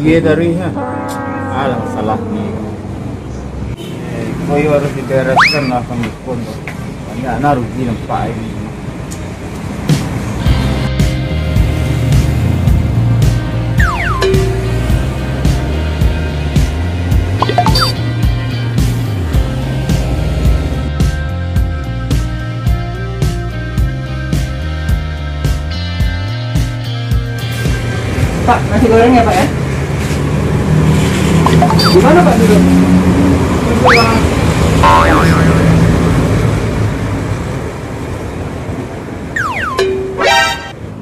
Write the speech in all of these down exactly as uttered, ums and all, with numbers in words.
Dia dari ha. Alah, masalah ni. Eh, kau yo harus dibereskan lah, Bang Dukun tu. Banyak nah rugi nampak ini. Pak, nasi gorengnya, Pak, ya? Di mana, Pak, duduk?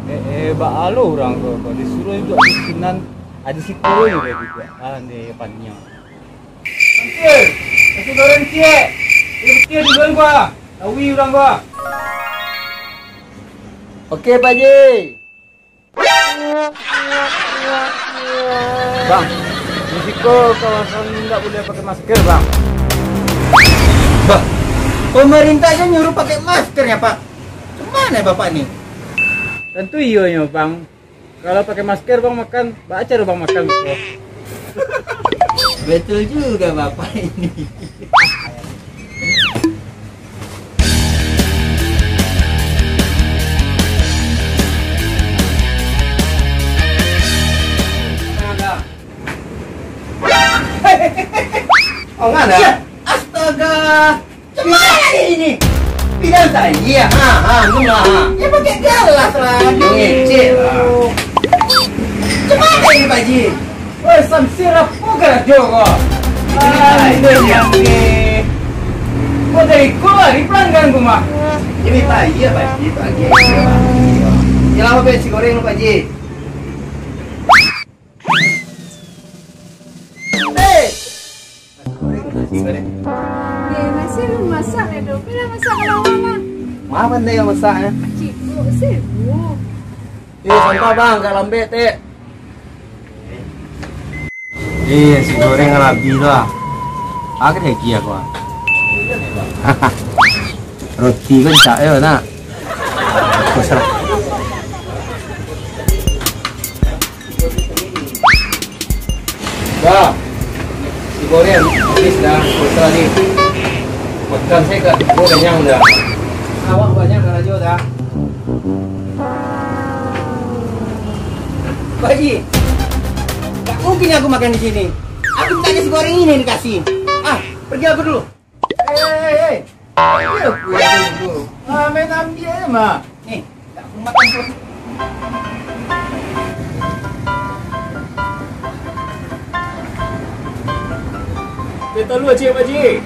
Eh, eh, baa lo urang ko, ko disuruah duduak di sinan, ado siko lo dek duduak. Ah, ni paniang. Mansur, nasi goreng ciek. Iyo, betul di luar gua. Tawi urang gua. Oke, Pak Ji. Bang, di siko kawasan ndak buliah pakai masker, Bang. Bah, pemerintah aja nyuruh pakai masker ya, Pak. Kemana Bapak ni? Tentu iyo nyo, Bang. Kalau pakai masker, Bang, makan, baa caro Bang makan ko? Betul juga Bapak ini. Oh, nggak ada. Ya, astaga. Cemana ini? Bilang saya, ha, ha, tu lah, ha. Ya, pakai gelas lah. Ngecek lah. Cemana ini, Pak Ji? Woi, Samsir, apa karajo ko? Ah, ini yang ni. Kok dari ko lari pelanggan ko mah? Ini tak iya, Pak Ji, tak iya. Ini lah, Pak Ji, nasi goreng, Pak Ji. Eh! Eh, nasi alun masak lai doh. Pai lah masak ka bawah lah. Ma pandai masak, eh? Sibuk, sibuk. Eh, sampah, Bang, agak lambek, Tek. Eh, nasi goreng lah abih tu lah. Agak lagi aku, ah. Roti kan cak yo, nak. Terserah. Dah. Nasi goreng habis dah. Terserah ni. Makan saya kat gua kenyang dah. Awak banyak karajo dah. Pak Haji, tak mungkin aku makan di sini. Aku minta nasi goreng ini dikasih. Ah, pergi aku dulu. Hei, hei, hei. Ambil aku yang dulu. Ah, main ambil aja, mah. Nih, tak aku makan pun. Kita lu aja, Pak Haji.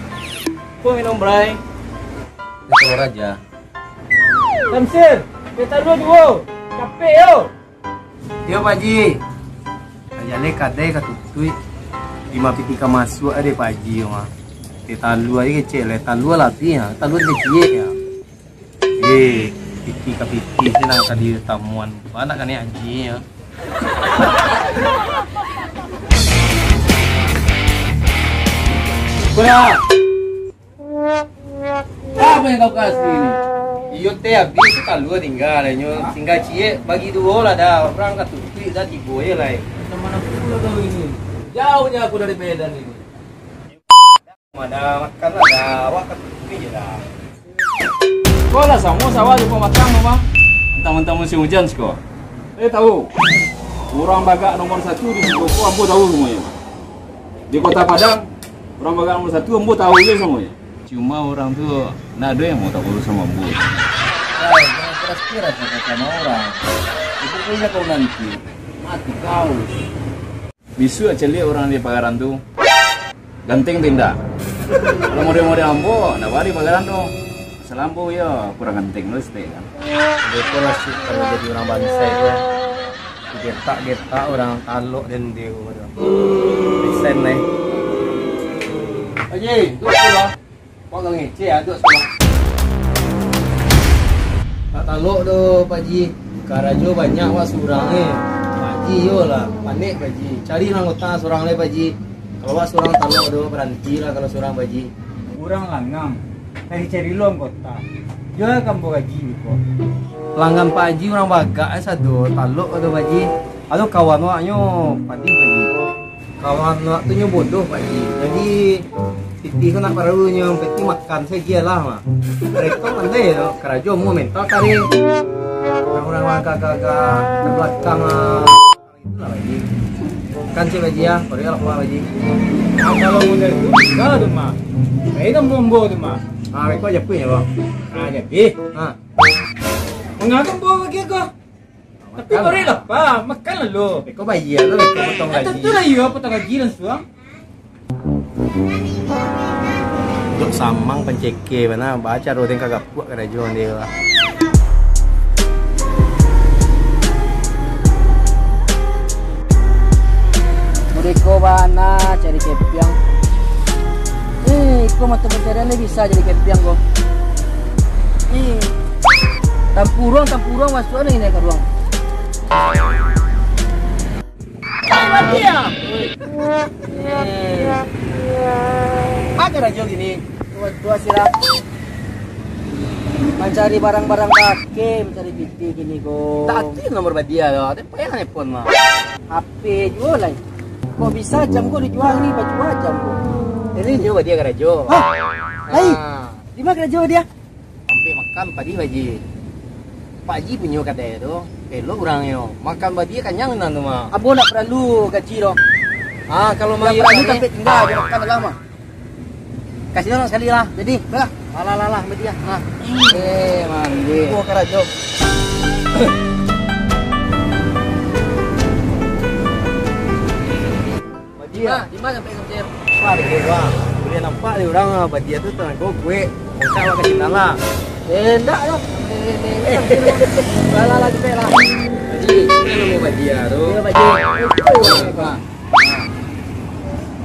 Kau minum, Bray. Kita lu aja. Samsir, kita lu duo. Capek yo. Yo, Pak Haji. Aja le kadai ka tutuik. Lima piti ka masuak ade, Pak Haji, yo, mah. Teh talua aja kecek le, talua lah habis, ha. Talua kecek, ya. Eh, piti ka piti se nan ka ditamuan. Banyak kan ni, Haji, ya. Bra! Apa yang kau kasih ni? Iyo teh habis, talua tingga, nyo tingga ciek, bagi duo lah dah. Urang ka tutuik dah, tigo je lai. Macam mana pula kau ini? Jauhnya aku dari Medan ini. Ada makan lah dah, awak ka tutuik je dah. Kau lah samo sawah jo batang, mah. Mentang-mentang musim hujan siko. Eh, tahu. Urang bagak nomor satu di siko ko, ambo tahu samuanyo. Di Kota Padang, urang bagak nomor satu, ambo tahu je samuanyo. Cuma urang tu, ndak ado yang mau tahu sama ambo. Ai, jangan keras-keras sama urang. Itu punya kau nanti. Mati kau. Bisuak caliak urang di pagaran tu, ganteng tu indak. Kalau model-model ambo, ndak bari pagaran tu. Salambung iyo kurang ganteng tu saketek kan. Betul lah sih, kalau jadi urang bansa itu. Digetak-getak urang talok dende tu. Resign lai. Haji, tu lah. Wak ka ngecek aduak sakolah. Tak talok doh, Pak Haji. Karajo banyak wak surang ni. Pak Haji, yo lah. Panek, Pak Haji. Cari anggota surang lai, Pak Haji. Kalau wak surang talok doh, baranti lah kalau surang, Pak Haji. Urang langang. Cari-cari lo anggota. Jual kan Pak Haji ko. Langan Pak Haji urang bagak ai sado. Talok doh, Pak Haji. Ado kawan wak nyo Padi, Pak Haji. Kawan awak tu nyo bodoh, Pak Ji. Jadi, pitih tu nak paralu nyo, pitih makan sajo lah, mah. Mereka pandai yo, karajo mau mental kali. Orang-orang agak-agak terbelakang, ah. Itulah, Pak Ji. Kan cek Pak Ji ya, korea lah, Pak Ji. Ah, kalau model tu, enggak tu, mah. Lain ambo tu, mah. Ah, mereka aja pun ya, Bang. Ah, jadi. Ah. Mangagam bawa bagi aku. Tapi makan, baru lah. Lapar, makan lalu. Beko bayia tu, beko potong gaji. Eh, tentu lah iyo, potong gaji langsung. Dok samang panceke bana, baca rodeng kagak puak karajo dia. Mode ko bana cari kepiang. Eh, iko mata pencarian ni bisa jadi kepiang ko. Eh, tampuruang, tampuruang masuk ni, ni ka ruang. Badia. Eh. Apa karajo gini? Tua-tua sirah. Mancari barang-barang bakeh, mancari pitih gini ko. Tak aktif nomor Badia tu. Tapi payah nelpon mah. H P juo lai. Kok bisa jam ko dijual ni, bajual jam ko. Ini nyo Badia karajo. Hah? Lai? Ah. Di ma karajo Badia? Ampek makan padi Badia. Pak Ji punyo kadai tu. Elok urangnyo. Makan Badia kanyang nan tu mah. Ambo ndak paralu gaji doh. Ah, kalau ndak paralu tampek tingga, jo makan lah mah. Kasih orang sekali lah. Jadi, lah. Alah, alah, alah, Badia. Nah. Eh, mandi. Gua karajo. Badia. Nah, di ma sampai samsir? Wah, di bawah. Buliah nampak di urang, ah, Badia tu tanago kuek. Mangkak awak ka sinan lah. Eh, ndak lah. Eh, eh, eh, eh. Lah, lah, lah, kita lah. Badia, itu namo Badia tu. Iya, Badia. Itu, Pak.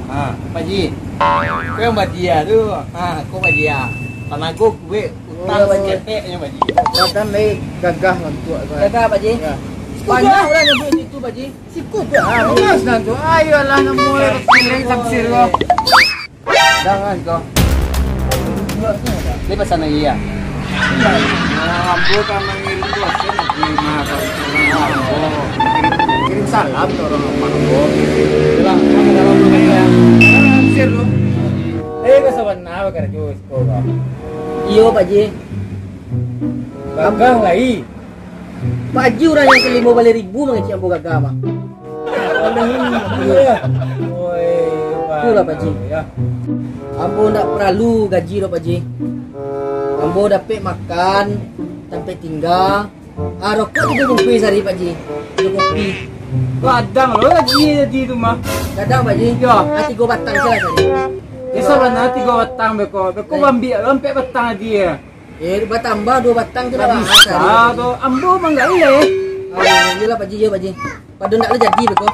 Ha. Ha, Pak Ji. Ko yang Badia tu. Ha, ko Badia. Tanago kuek, utang saketek nyo Badia. Badan lai gagah bantuak tu. Gagah, Pak Ji. Ya. Banyak urang nyabuik itu, Pak Ji. Siku tu. Ha, bagus nan tu. Ayolah, namo lai pasileng samsir ko. Jangan ko. Dia pesan lagi ya? Nah, ambo ka mangirim dosen lagi, nah, ka ambo. Kirim, kirim salam ka urang rumah ambo. Itulah, ka dalam rumah ya. Nah, share tu. Eh, ka sabana bakarajo siko, Bang. Iyo, Pak Ji. Gagah lai. Pak Ji urang yang kalimo baleh ribu mangecek ambo gagah, Pak. Alhamdulillah. Oi, itulah, Pak Ji. Ya. Ambo ndak paralu gaji doh, Pak Ji. Ambo dapek makan, tampek tingga, ah, rokok tigo bungkuih sahari, Pak Ji. Tigo kopi. Gadang lo gaji jadi tu mah. Gadang, Pak Ji. Yo. Ah, tigo batang salah sahari. Yo, sabana tigo batang beko. Beko baambiak lo ampek batang tadi ya. Eh, batambah duo batang tu dah bisa tu. Ambo manggaleh. Ah, iyolah, Pak Ji, yo, Pak Ji. Pado ndak lah jadi beko.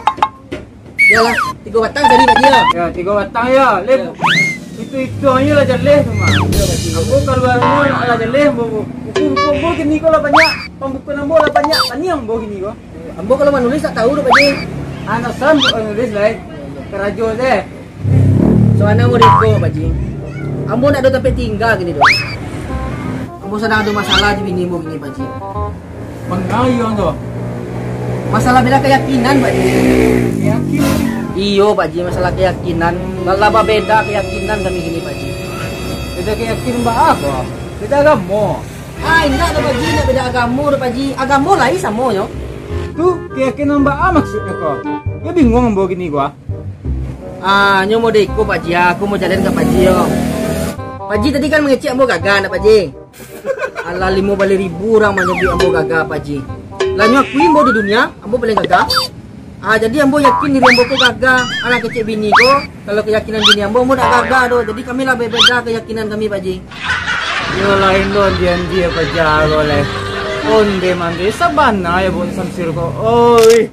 Iyolah, tigo batang tadi, Pak Ji, yo. Ya, tigo batang, ya. Leh, itu-itu aja lah jaleh tu mah. Iyo, Pak Ji. Ambo kaluarnyo lah jaleh, ambo. Buku-buku ambo kini ko lah banyak. Pambukuan ambo lah banyak. Taniang ambo kini ko. Ambo kalau manulis tak tahu tu, Pak Ji. Anak sam bukan nulis lah, eh. Karajo deh. Soalnyo ambo deko, Pak Ji. Ambo ndak ado tampek tingga kini tu. Ambo sadang ado masalah di bini ambo kini, Pak Ji. Bangayang tu. Masalah beda keyakinan, Pak Ji. Keyakinan? Iyo, Pak Ji, masalah keyakinan. Lah babeda keyakinan kami kini, Pak Ji. Beda keyakinan baa ko? Beda agamo. Ah, indak doh, Pak Ji, indak beda agamo doh, Pak Ji. Agamo lai samo nyo. Tu keyakinan baa maksudnyo ko? Yo bingung ambo kini ko ah. Ah, nyo mode iko, Pak Ji, ah. Aku mau jalan ka Pak Ji, yo. Pak Ji tadi kan mangecek ambo gagah, ndak, Pak Ji? Alah, limo baleh ribu urang manyabuik ambo gagah, Pak Ji. Lah nyo akui ambo di dunia, ambo paling gagah. Ah, jadi ambo yakin diri ambo ko gagah. Alah kecek bini ko, kalau keyakinan bini ambo, ambo dak gagah doh. Jadi kami lah bebeda keyakinan kami, Pak Ji. Yo lain doh, andi-andi apa jaro leh. Onde mande sabana ya buat samsir ko. Oi.